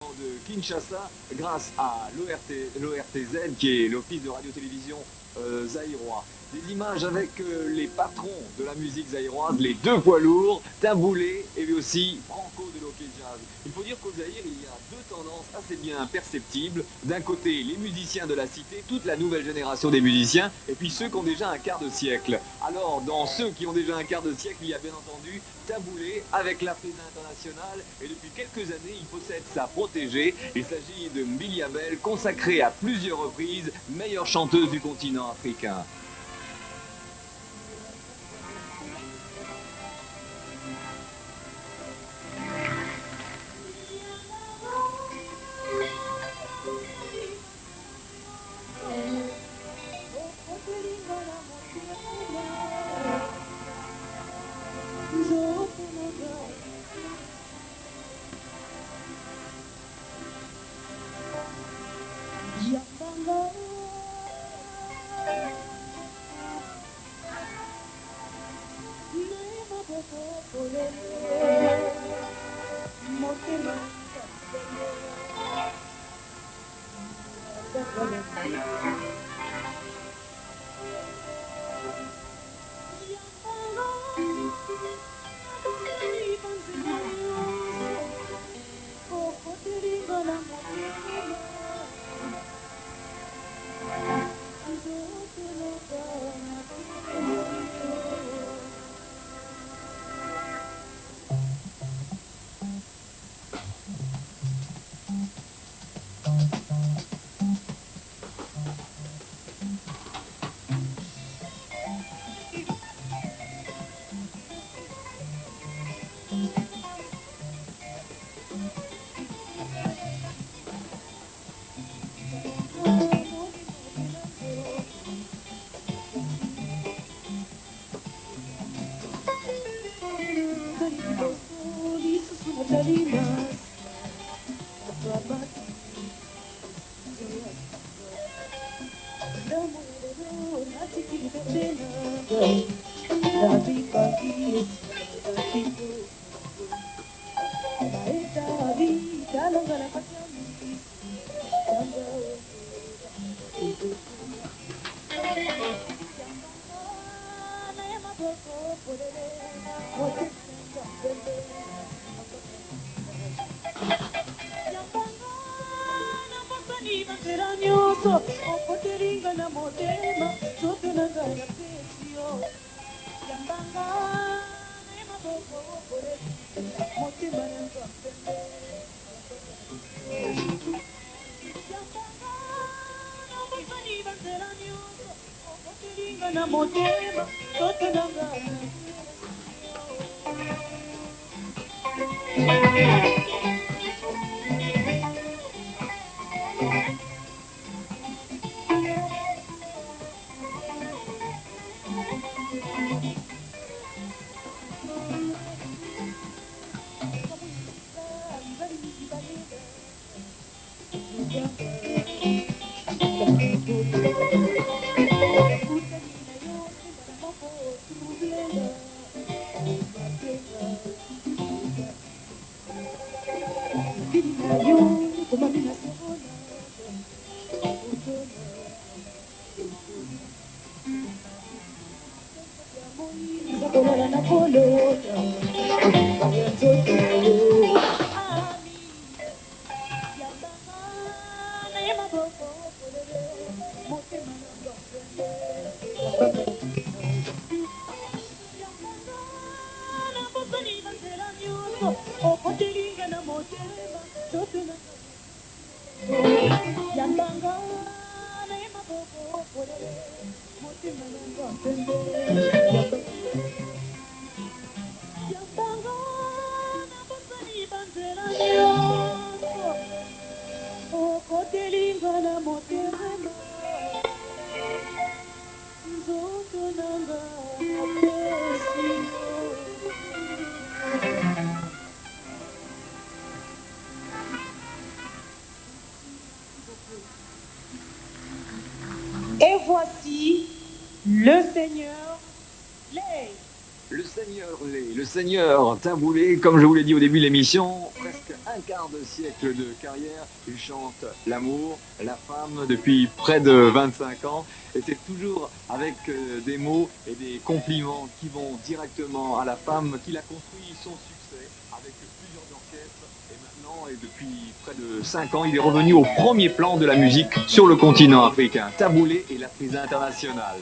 De Kinshasa grâce à l'ORTZ qui est l'office de radio-télévision zaïrois. Des images avec les patrons de la musique zaïroise, les deux poids lourds, Tabu Ley et aussi Franco de l'OK Jazz. Il faut dire qu'au Zaïre, il y a deux tendances assez bien perceptibles. D'un côté, les musiciens de la cité, toute la nouvelle génération des musiciens, et puis ceux qui ont déjà un quart de siècle. Alors, dans ceux qui ont déjà un quart de siècle, il y a bien entendu Tabu Ley avec la Fesa Internationale, et depuis quelques années, il possède sa protégée. Il s'agit de Mbilia Bel, consacrée à plusieurs reprises meilleure chanteuse du continent africain. Et voici le Seigneur Ley. Le Seigneur Ley, le Seigneur Tabu Ley, comme je vous l'ai dit au début de l'émission, presque un quart de siècle de carrière. Il chante l'amour, la femme depuis près de 25 ans. Et c'est toujours avec des mots et des compliments qui vont directement à la femme qu'il a construit son succès avec plusieurs orchestres. Et maintenant, et depuis près de 5 ans, il est revenu au premier plan de la musique sur le continent africain. Tabu Ley et la prise internationale.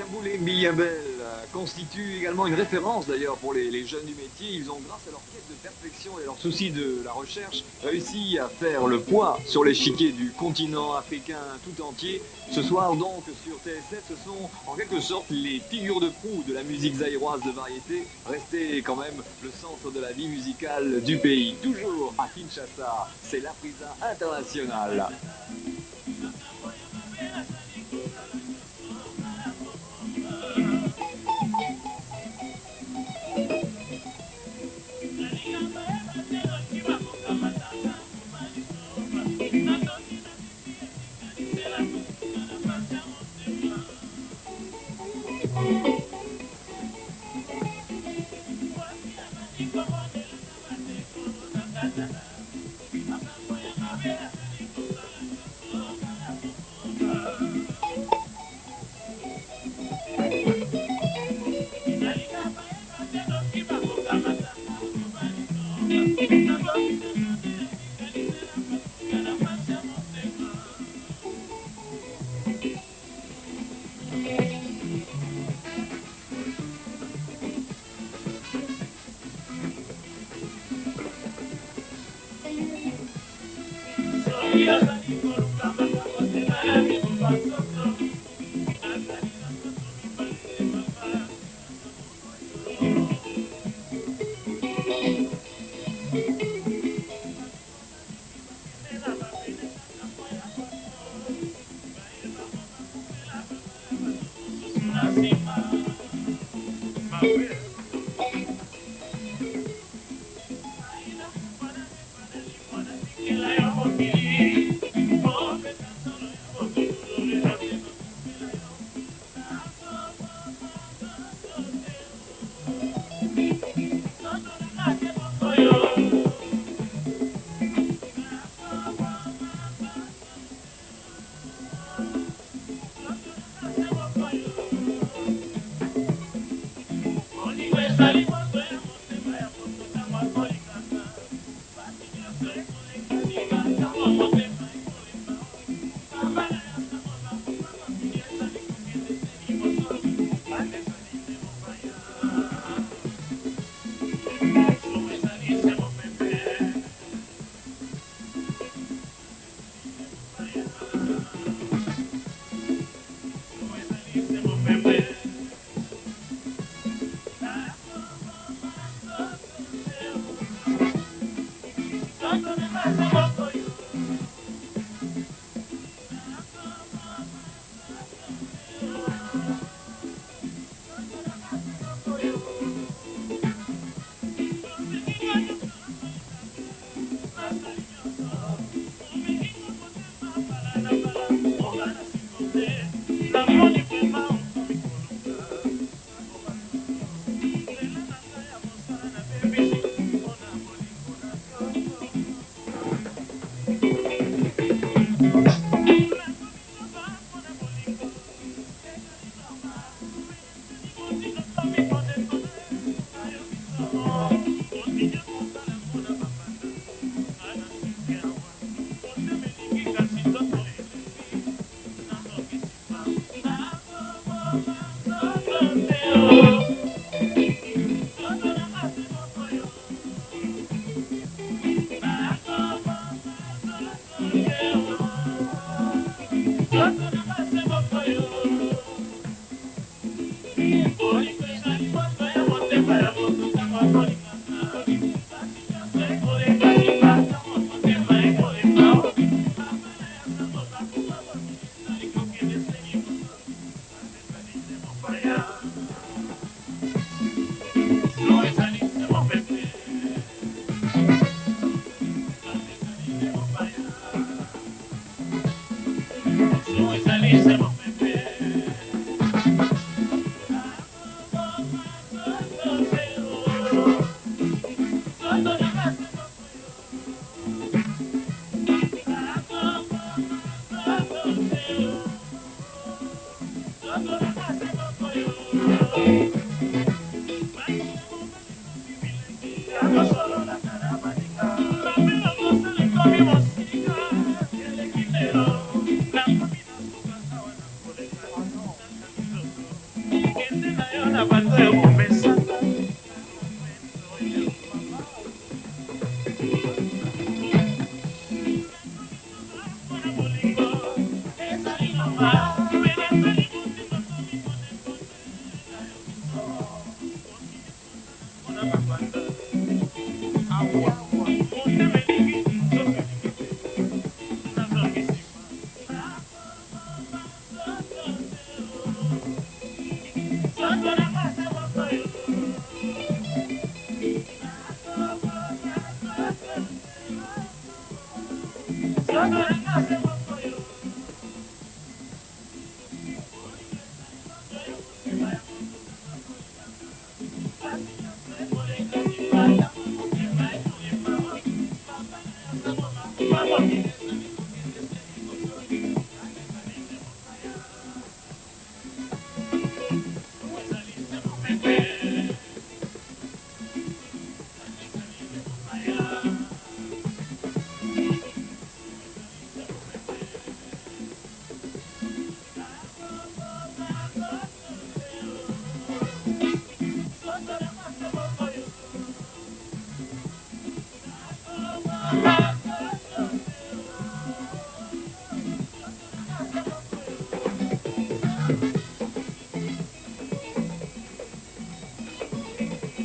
Tabu Ley Mbilia Bel constitue également une référence d'ailleurs pour les jeunes du métier. Ils ont, grâce à leur quête de perfection et leur souci de la recherche, réussi à faire le poids sur l'échiquier du continent africain tout entier. Ce soir donc sur TSF, ce sont en quelque sorte les figures de proue de la musique zaïroise de variété, restée quand même le centre de la vie musicale du pays. Toujours à Kinshasa, c'est l'Afrisa International.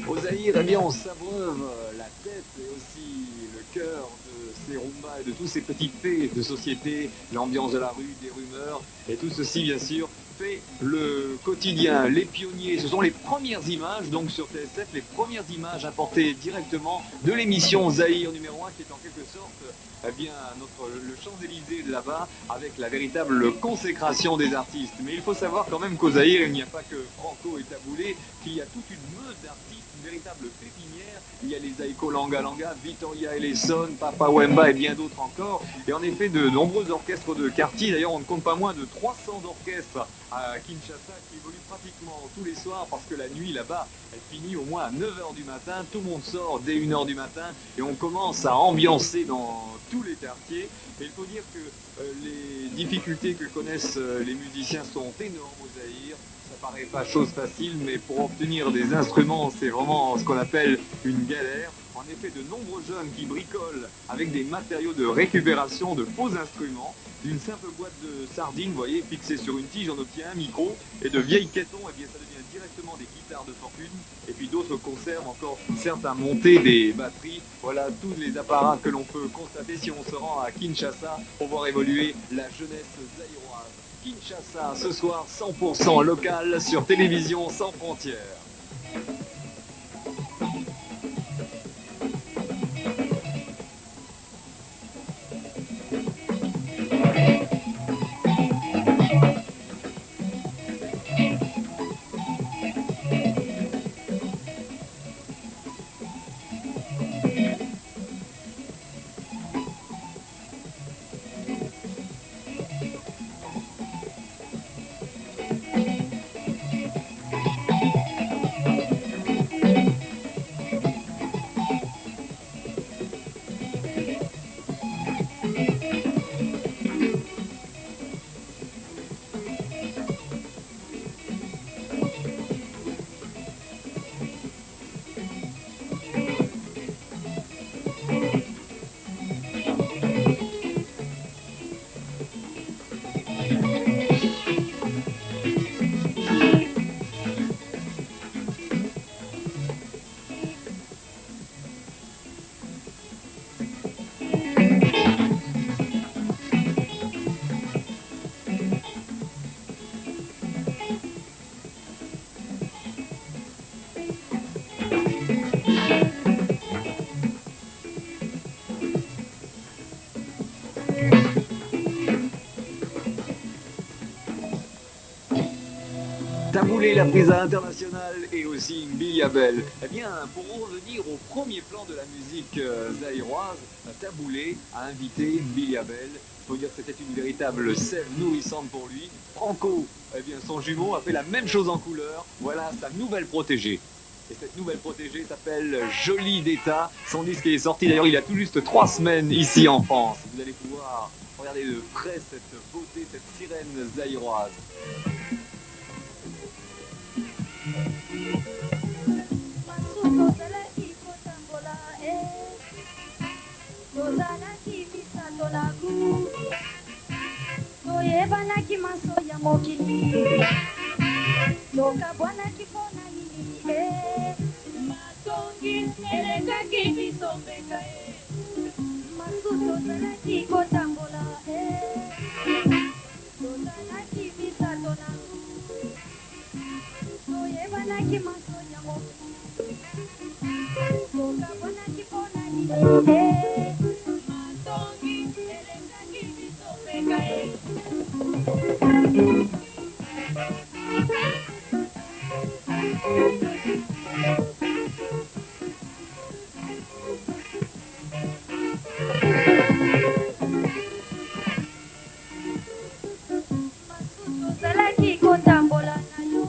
Au Zaïre, eh bien, on s'abreuve la tête et aussi le cœur de ces rumbas et de tous ces petits faits de société, l'ambiance de la rue, des rumeurs, et tout ceci, bien sûr, fait le quotidien. Les pionniers, ce sont les premières images, donc sur TSF, les premières images apportées directement de l'émission Zaïre numéro 1, qui est en quelque sorte, eh bien, le Champs-Élysées de là-bas, avec la véritable consécration des artistes. Mais il faut savoir quand même qu'au Zaïre, il n'y a pas que Franco et Tabu Ley, qu'il y a toute une meute d'artistes, une véritable pépinière. Il y a les Zaïko Langa Langa, Victoria Eleison, Papa Wemba et bien d'autres encore. Et en effet, de nombreux orchestres de quartier. D'ailleurs, on ne compte pas moins de 300 orchestres à Kinshasa qui évoluent pratiquement tous les soirs parce que la nuit là-bas, elle finit au moins à neuf heures du matin. Tout le monde sort dès une heure du matin et on commence à ambiancer dans tous les quartiers. Et il faut dire que les difficultés que connaissent les musiciens sont énormes au Zaïre. Ça paraît pas chose facile, mais pour obtenir des instruments, c'est vraiment ce qu'on appelle une galère. En effet, de nombreux jeunes qui bricolent avec des matériaux de récupération de faux instruments. D'une simple boîte de sardines, vous voyez, fixée sur une tige, on obtient un micro. Et de vieilles caissons, eh bien, ça devient directement des guitares de fortune. Et puis d'autres conservent encore certains montées des batteries. Voilà tous les apparats que l'on peut constater si on se rend à Kinshasa pour voir évoluer la jeunesse zaïroise. Kinshasa, ce soir, 100% local sur Télévision Sans Frontières. Tabu Ley, la prise à l'international et aussi Mbilia Bel. Eh bien, pour revenir au premier plan de la musique zaïroise, Tabu Ley a invité Mbilia Bel. Il faut dire que c'était une véritable sève nourrissante pour lui. Franco, eh bien, son jumeau, a fait la même chose en couleur. Voilà sa nouvelle protégée. Et cette nouvelle protégée s'appelle Jolie d'État. Son disque est sorti d'ailleurs il y a tout juste 3 semaines ici en France. Vous allez pouvoir regarder de près cette beauté, cette sirène zaïroise. Mokili tokabwanaki mpo na nini eh? Matongi elekaki biso mbeka e. Masusu tozalaki kotambola eh. Tozalaki misato na toyebanaki maso ya mokili tokabwanaki mpo na nini eh? Matongi elekaki biso mbeka e. Masusu tozalaki kotambola na yo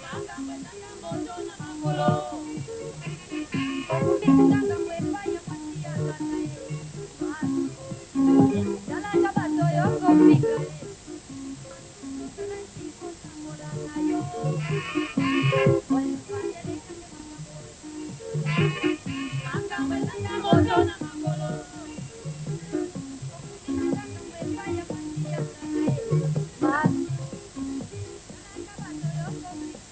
Makambo ezanga moto na makolo. Okubisanga epai ya mwasi ya tata ye. Masusu talaka bato yokofika ye. Masusu tozalaki kotambola na yo. Makambo ezanga moto na makolo. Epai ya mwasi ya tata ye. Masusu talaka bato yokofika.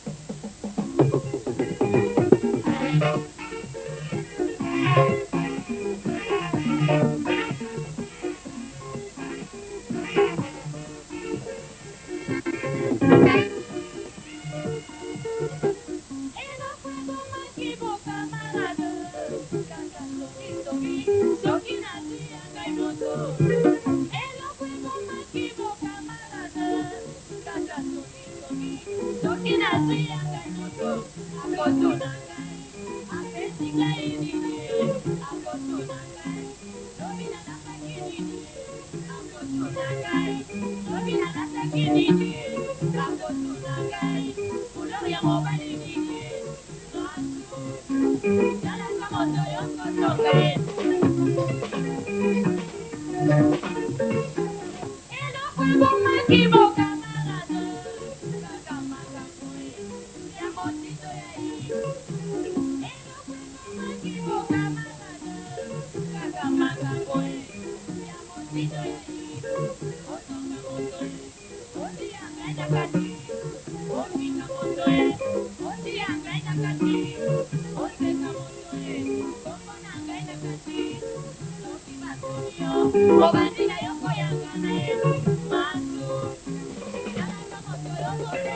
Eloko ebomaki bokamarade kaka songisongi soki nazwi ya ngai moto. Eloko ebomaki bokamarade kaka songisongi soki nazwi ya ngai moto. Akotuna ngai apesi ngai nini, akotuna ngai lobi nalataki nini, akotuna ngai lobi nalataki nini, akotuna ngai couleur ya mobali nini. Masu talaka moto yokotonga ye. Eloko ebomaki bokamarade kaka makambo ya motindo ya ye. Eloko ebomaki bokamarade kaka makambo ya motindo ya ye. Otonga moto otia ngai na kati, ofinga moto otia ngai na kati, oseka moto kombo na ngai na kati. Soki batuni yo obandi na yo koyanga na ye. Masu talaka moto yo kotonga.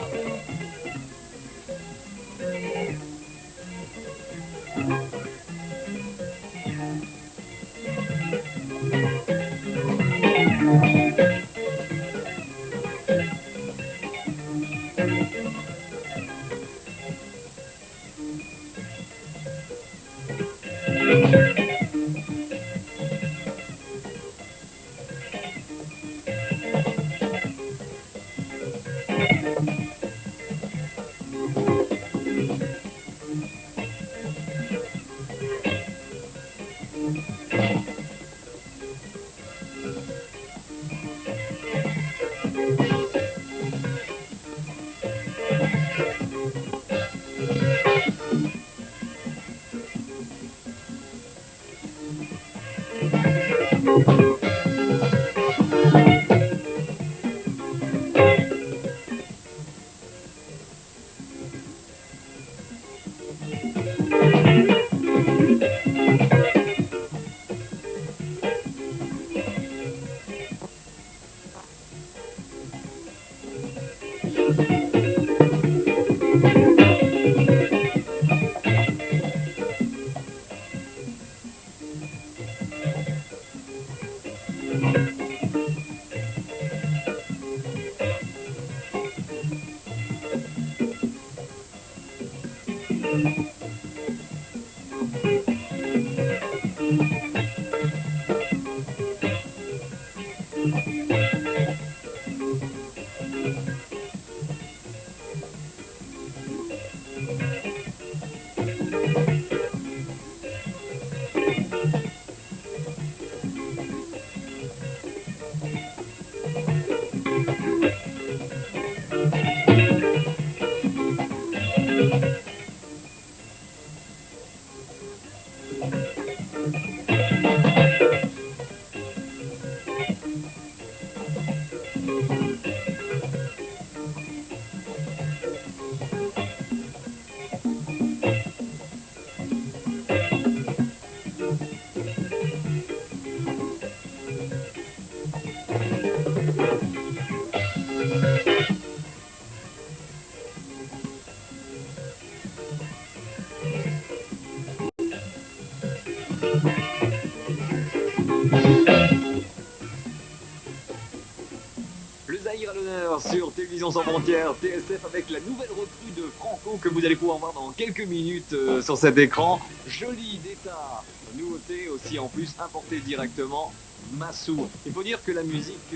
Zaïre à l'honneur sur Télévision Sans Frontières, TSF, avec la nouvelle recrue de Franco que vous allez pouvoir voir dans quelques minutes sur cet écran. Jolie d'état, nouveauté aussi en plus importée directement. Massou. Il faut dire que la musique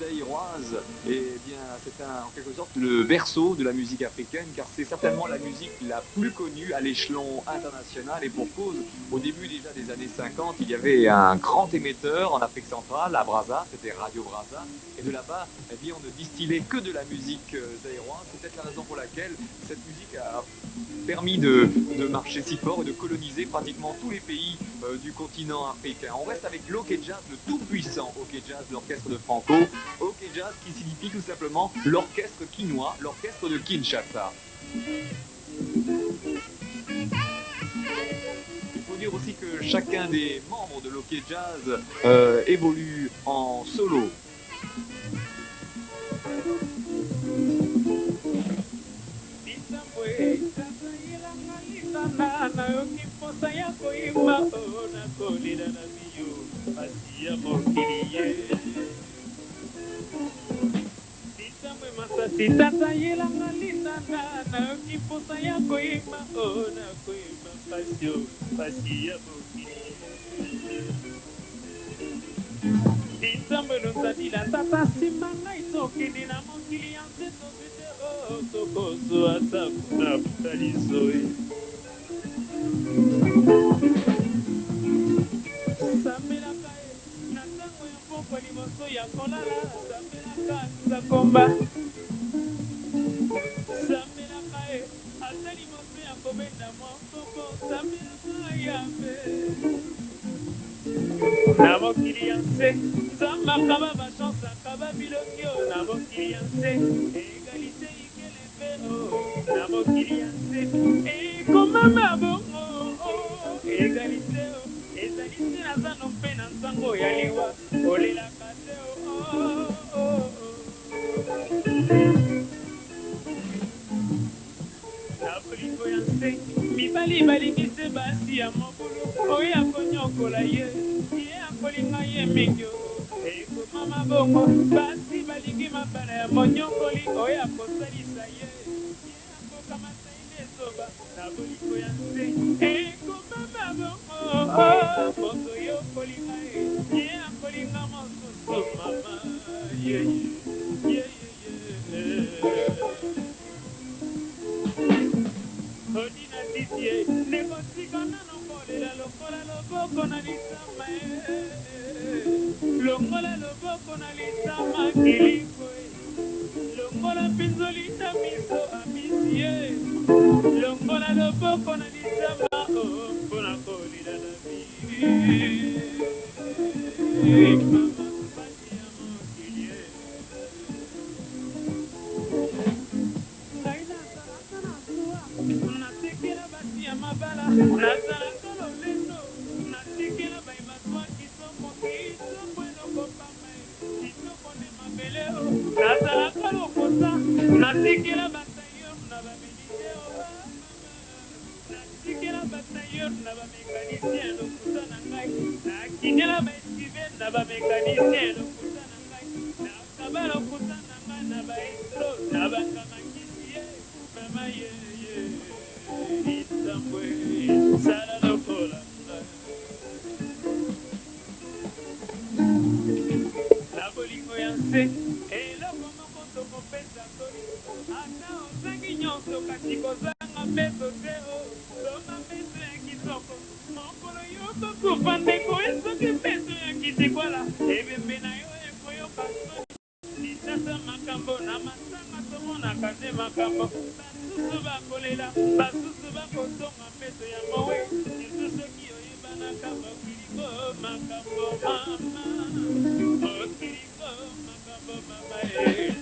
zaïroise, eh bien, c'est en quelque sorte le berceau de la musique africaine, car c'est certainement la musique la plus connue à l'échelon international. Et pour cause, au début déjà des années 50, il y avait un grand émetteur en Afrique centrale, à Brazza, c'était Radio Brazza. Et de là-bas, eh bien, on ne distillait que de la musique zaïroise. C'est peut-être la raison pour laquelle cette musique a permis de marcher si fort et de coloniser pratiquement tous les pays du continent africain. On reste avec l'Ok Jazz, le tout puissant OK Jazz, l'orchestre de Franco. OK Jazz qui signifie tout simplement l'orchestre quinois, l'orchestre de Kinshasa. Il faut dire aussi que chacun des membres de l'Ok Jazz évolue en solo. Masasi yelanga litanda nayoki mposa ya koyemba o nakoyemba pasi o pasi ya mokili litambo elonzadila tata nsima ngai tokende na mokili ya nse tozwi te o tokozwa ata kuna butaliso e sambelaka ye na ntango ya mpokwa liboso ya kolala sambelaka nzakomba sambelaka ye ata liboso ya kobenda mwa nkoko sambelaka yambe na mokili ya nse nzambe akaba bachance akaba bilongi o na mokili ya nse egalite ikele o na mokili ya nse ekomama bongo egalite o ezali te na zando mpe na ntango ya liwa olelaka te o na bolingo ya nse mibali balingi se basi ya mobulu oyo akonyokola ye ye akolinga ye mingi ekomama bongo basi balingi mabala ya monyokoli oyo akosalisa ye ye akokamata ye nde ezoba na bolingo ya nse ekomama bongo moto yo kolinga ye ye akolinga mosusu mama ye ye ye Odina titie ndeko tika nano kolela lokola loboko na litama longola loboko na litama kiliko longola mpinzoli na miso amisi ye longola loboko na litama mpona kolela na mi mama pasi ya mokili ngai nazalaka na zuwa natikela basi ya mabala nazalaka lolendo natikela bayebatwa kitoko kitoko eloko pamba kitoko nde mabele o nazalaka lokuta natikela batailleur na bamilitaire natikela batailleur na bamécanicien lokuta na ngai nakinela baécrivain na bamécanicien lokuta na ngai nakaba lokuta na ngai na baestro na bangamakisi ye mama ye ye litambwe sala lokola ngai na bolingo ya nse eloko moko tokopesa toli ata ozangi nyonso kasi kozanga mbeto te o soma mbeto ya kitoko mokolo yo kokufa ndeko esoki mbeto ya kitikwala ebembe na yo ekoyoka soni Kinshasa makambo na masanga tomonaka nde makambo basusu bakolela basusu bakotonga mbeto ya mowe surtout soki oyebanaka mokili ko makambo mama mokili ko makambo mama e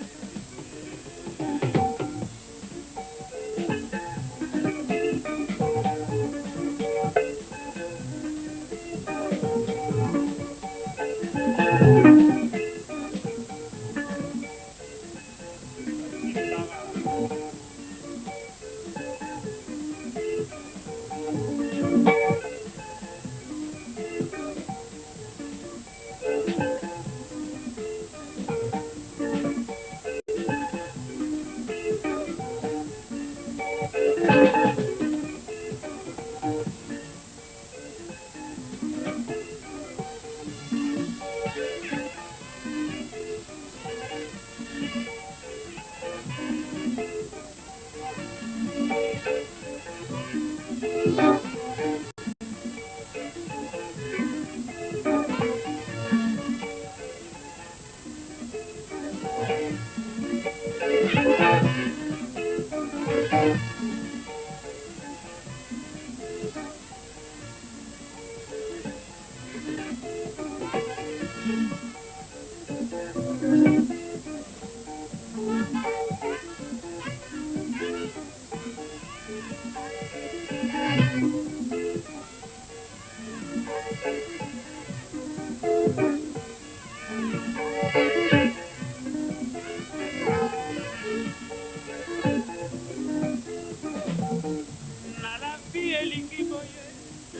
Na la vie elingi boye,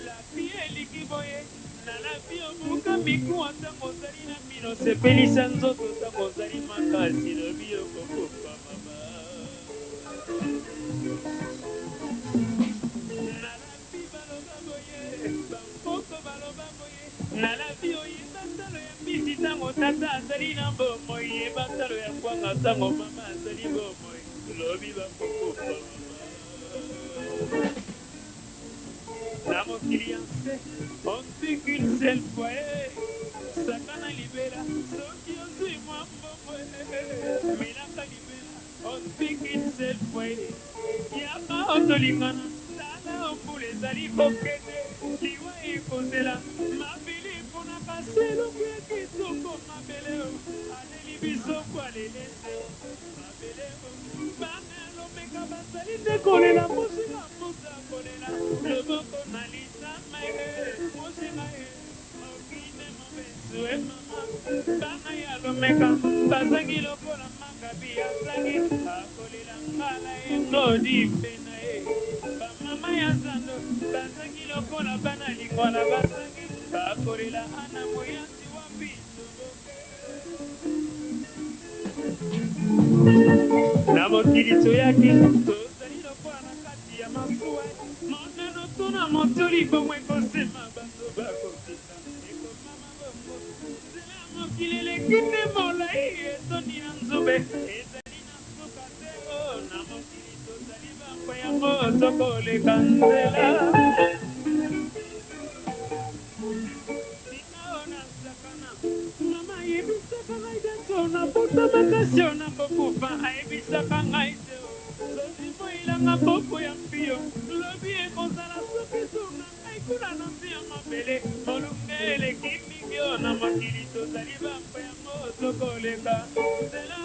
la vie elingi boye. Na la vie obuka mikuwa ntango ozali na mino, sepelisa nzoto ntango ozali makasi, lobi okokufa mama. Na la vie baloba boye, bankoko baloba boye. Na la vie oyeba talo ya mbisi ntango tata azali na bomoi, yeba talo ya kwanga ntango mama azali bomoi, lobi bakokufa mama. Na mokili ya nse on vit qu'une seule fois eh. Sakana libela soki ozwi mwa mbongo eh. Melaka libela on vit qu'une seule fois eh. Yaka otolingana tala ombula ezali kokende liwa ekozela mabele eponaka se eloko ya kitoko mabele aleli biso kwalelese mabele bana ya lomeka bazali nde kolela mosika mbuta kolela loboko na litama mosika okine mobesu e mama bana ya lomeka bazangi lokola makabi azangi akolela ngala ye ngodi mpe na ye bamama ya zando bazangi lokola bana lingwala bazangi bakolela ana moyanzi wapi na mokili toyaki tozali lokola na kati ya masuwa monano tuna motoli bongo ekosema bato bakokita ekomama bongo nzela ya mokili eleki nde molai etondi na nzube ezali na suka te o na mokili tozali bango yango tokoleka nzela Mama ayebisaka ngai danso na pota makasi na kokufa ayebisaka ngai te soki moyelanga mboko ya mpio lobi ekozala soki tuna ngai kuna na nse ya mabele molunge eleki mingi oyo na mokili tozali bampo yango tokoleka nzela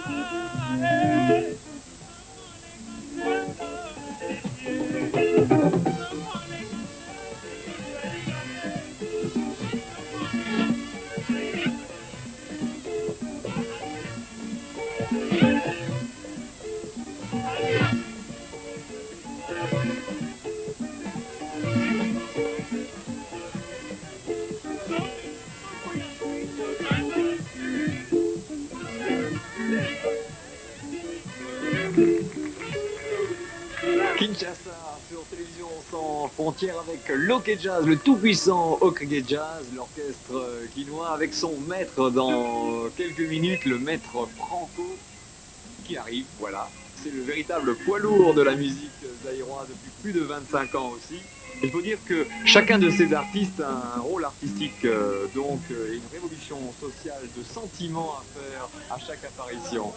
Kinshasa sur Télévision sans frontières avec l'Ok Jazz, le tout-puissant OK Jazz, l'orchestre quinois avec son maître dans quelques minutes, le maître Franco qui arrive, voilà. C'est le véritable poids lourd de la musique zaïroise depuis plus de 25 ans aussi. Il faut dire que chacun de ces artistes a un rôle artistique, donc une révolution sociale de sentiments à faire à chaque apparition.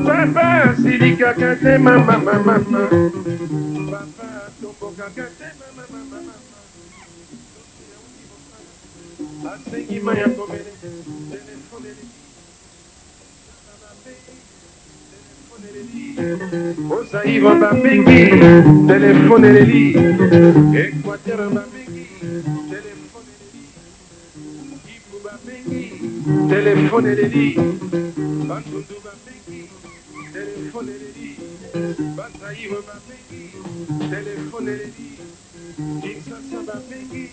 Papa asilikaka te mama mama papa atombokaka te mama mama asengi mai ya komele telefone eleli Ozaïre babengi telefone eleli Equateur babengi telefone eleli Kivu babengi telefone eleli Bandundu babengi telefone eleli Bazaïre babengi telefone eleli Kinshasa babengi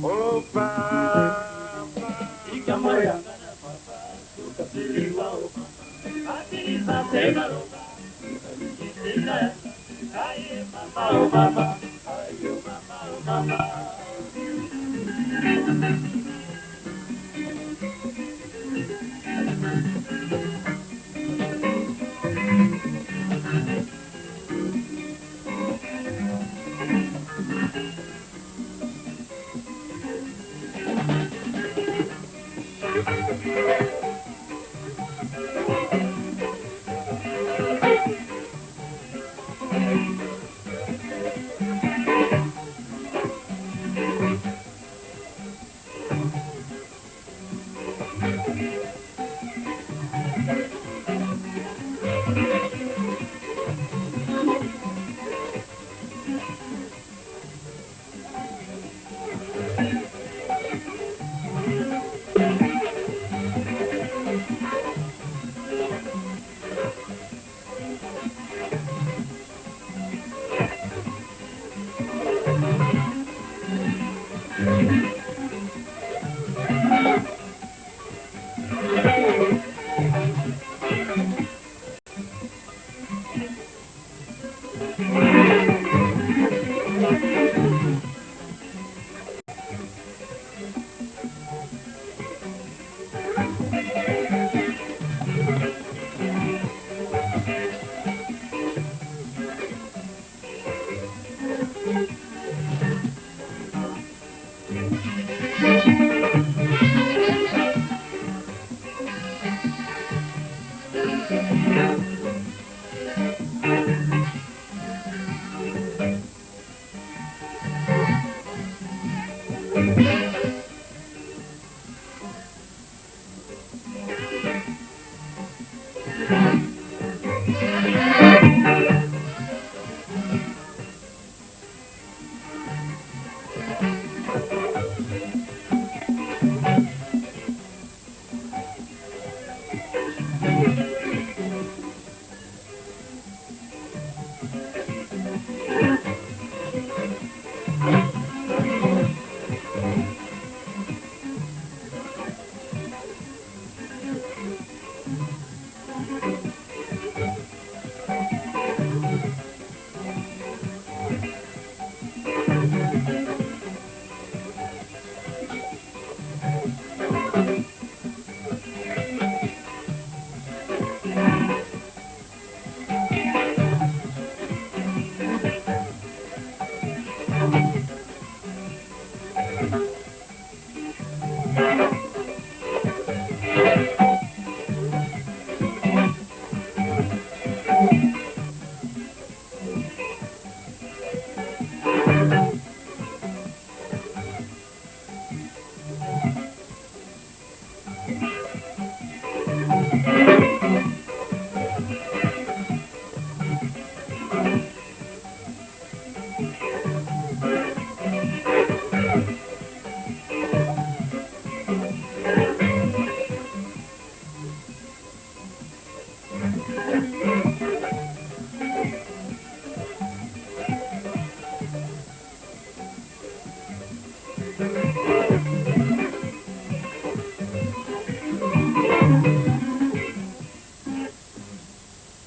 oh papa Likambo ya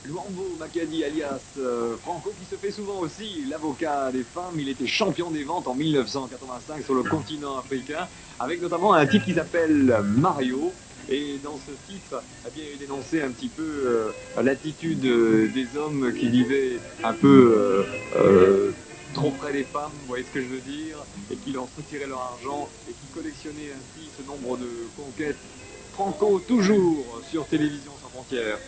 Luambo Makiadi alias Franco, qui se fait souvent aussi l'avocat des femmes. Il était champion des ventes en 1985 sur le continent africain, avec notamment un titre qui s'appelle Mario. Et dans ce titre, eh bien, il dénonçait un petit peu l'attitude des hommes qui vivaient un peu trop près des femmes, vous voyez ce que je veux dire, et qui leur soutiraient leur argent et qui collectionnaient ainsi ce nombre de conquêtes. Franco, toujours sur Télévision Sans Frontières.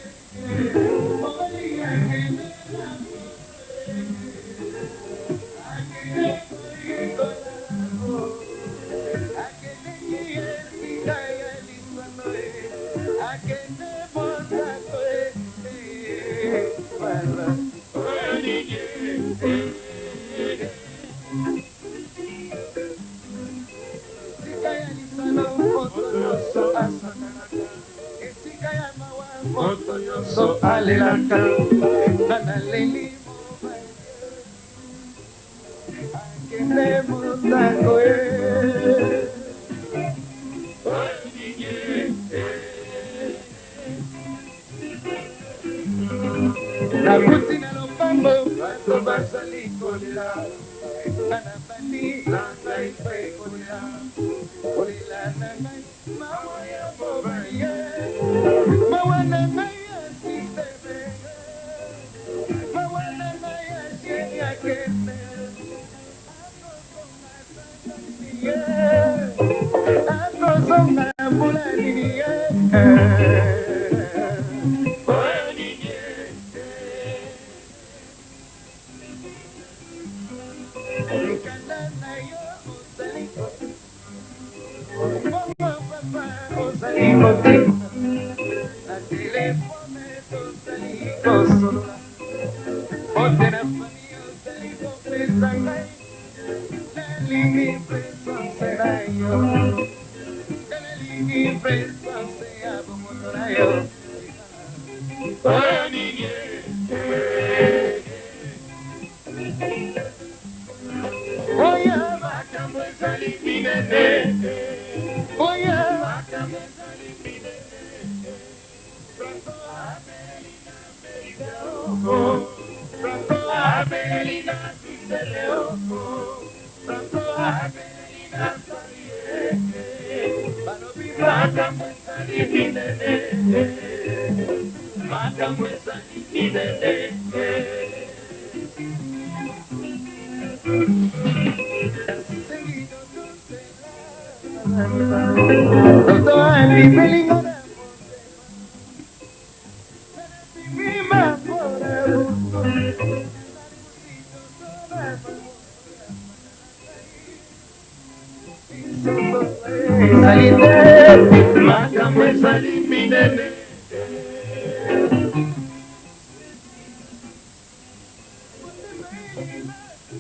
Ezali te makambo ezali minene.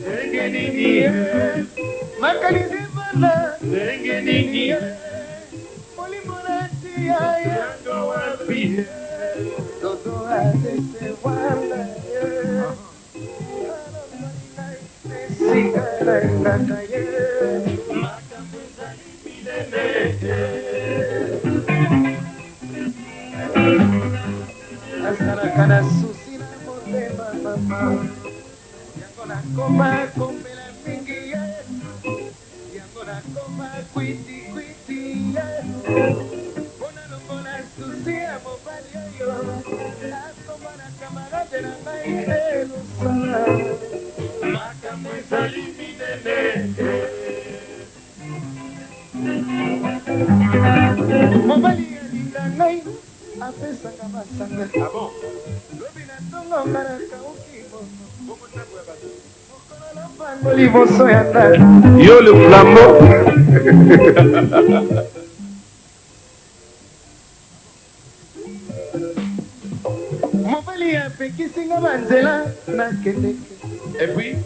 Ndenge nini makanisi ebanda, ndenge nini molimo natia yango wapi, toto adecevoir na ye, esika nalingaka ye, makambo ezali minene. Nazalaka na susi na motema mama, yango nakoma komela mingi ye, yango nakoma kwiti kwiti ye, mpona longola susi ya mobali oyo akoma na kamarade na ngai elosala. Makambo ezali minene. Mobali alinga ngai, apesanga masanga. Ah bon? Lobi na ntongo nga nakauki bongo mokolo lopango liboso ya ndako. Yo le flambeau. Mobali apekisi nga banzela nakendeke. Et puis?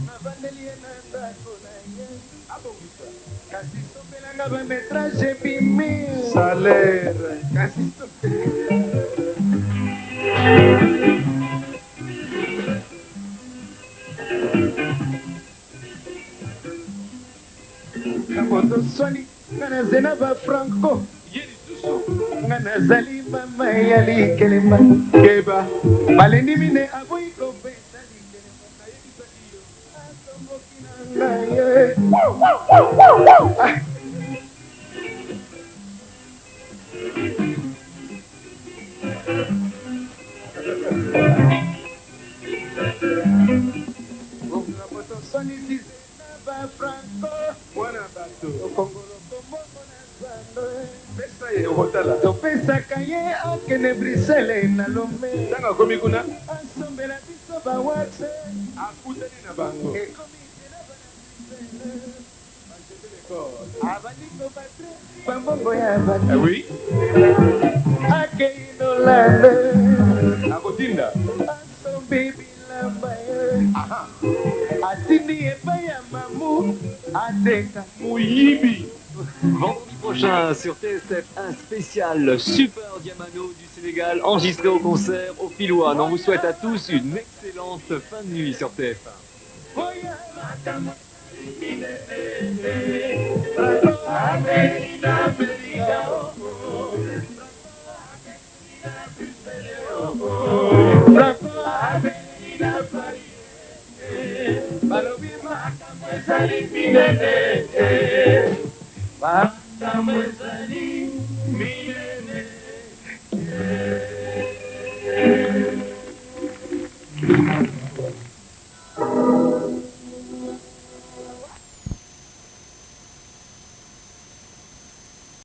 Navandeli ye na ndako na ye. Abongisa. Kasi sombelanga ba métrage ebimi. Salaire. Kasi ntango toswani nga nazena ba franco. Ye lisusu. Nga nazali mama ya likelemba. Keba. Balendi mine aboyi kopesa likelemba. Nayebisaki yo. Atomboki na ngai ye. Ntango toswanisi na ba franco. Mwana bato. Okongolo kombongo na zando. Pesa ye okotala. Topesaka ye akende Bruxelles na Lome. Ntango akomi kuna. Asombela biso bawax. Akutani na bango. Ekomi nzela bana Bruxelles. Bajete l'école. Abandi kobatre bambongo ya bato. Eh oui. Akei Nolande. Akotinda. Asombi bilamba ye. Aha. Atindi epai ya mamu ateka. Moyibi. Vendredi prochain sur TSF, un spécial Super Diamano du Sénégal enregistré au concert au Piloine. On vous souhaite à tous une excellente fin de nuit sur TF1. Oya Makambo minene. Akei na Amerika. Franco Akei na Paris. Balobi makambo ezali minene.